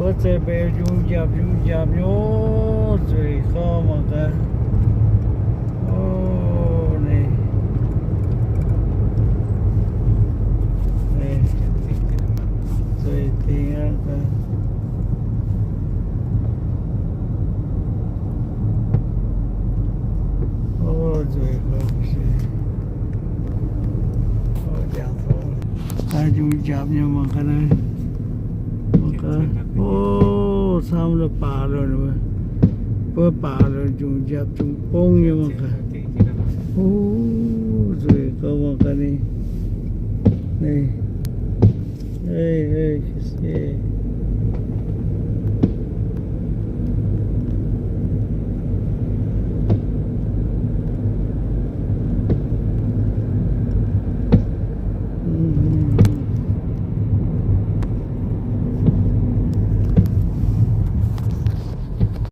Zeiz mbeix njungh njapc njungh njapc nyei, zueiz gorngv mangc gaax. O, ninh, ninh, zueiz dingh aqv. O, zueiz gorngv se, o, njapc, njungh njapc nyei mangc gaax naaiv. Mangc gaax, o, camv lorqc, baac lorqc, mbuo baac lorqc, njungh njapc njungh bong nyei mangc gaax. O, zueiz gorngv mangc gaax ninh, ninh, ei, ei, se